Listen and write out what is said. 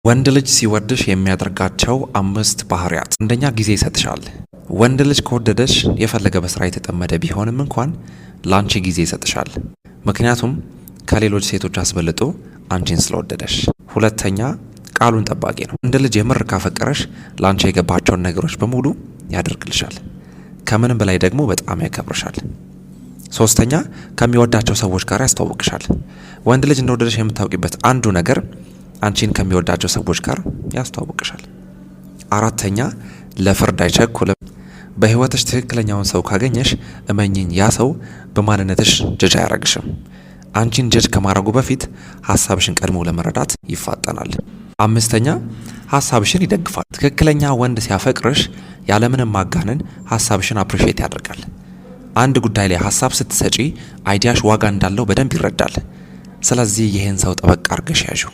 ወንድ ልጅ ሲወድሽ የሚያደርጋቸው አምስት ባህሪያት። አንደኛ፣ ጊዜ ይሰጥሻል። ወንድ ልጅ ከወደደሽ የፈለገ በስራ የተጠመደ ቢሆንም እንኳን ለአንቺ ጊዜ ይሰጥሻል። ምክንያቱም ከሌሎች ሴቶች አስበልጦ አንቺን ስለወደደሽ። ሁለተኛ፣ ቃሉን ጠባቂ ነው። ወንድ ልጅ የምር ካፈቀረሽ ለአንቺ የገባቸውን ነገሮች በሙሉ ያደርግልሻል። ከምንም በላይ ደግሞ በጣም ያከብርሻል። ሶስተኛ፣ ከሚወዳቸው ሰዎች ጋር ያስተዋውቅሻል። ወንድ ልጅ እንደወደደሽ የምታውቂበት አንዱ ነገር አንቺን ከሚወዳቸው ሰዎች ጋር ያስተዋውቅሻል። አራተኛ፣ ለፍርድ አይቸኩልም። በህይወትሽ ትክክለኛውን ሰው ካገኘሽ እመኚኝ፣ ያ ሰው በማንነትሽ judge አያረግሽም። አንቺን judge ከማድረጉ በፊት ሀሳብሽን ቀድሞ ለመረዳት ይፋጠናል። አምስተኛ፣ ሀሳብሽን ይደግፋል። ትክክለኛ ወንድ ሲያፈቅርሽ ያለምንም ማጋነን ሀሳብሽን appreciate ያደርጋል። አንድ ጉዳይ ላይ ሀሳብ ስትሰጪ idea ሽ ዋጋ እንዳለው በደንብ ይረዳል። ስለዚህ ይህን ሰው ጠበቅ አርገሽ ያዢው።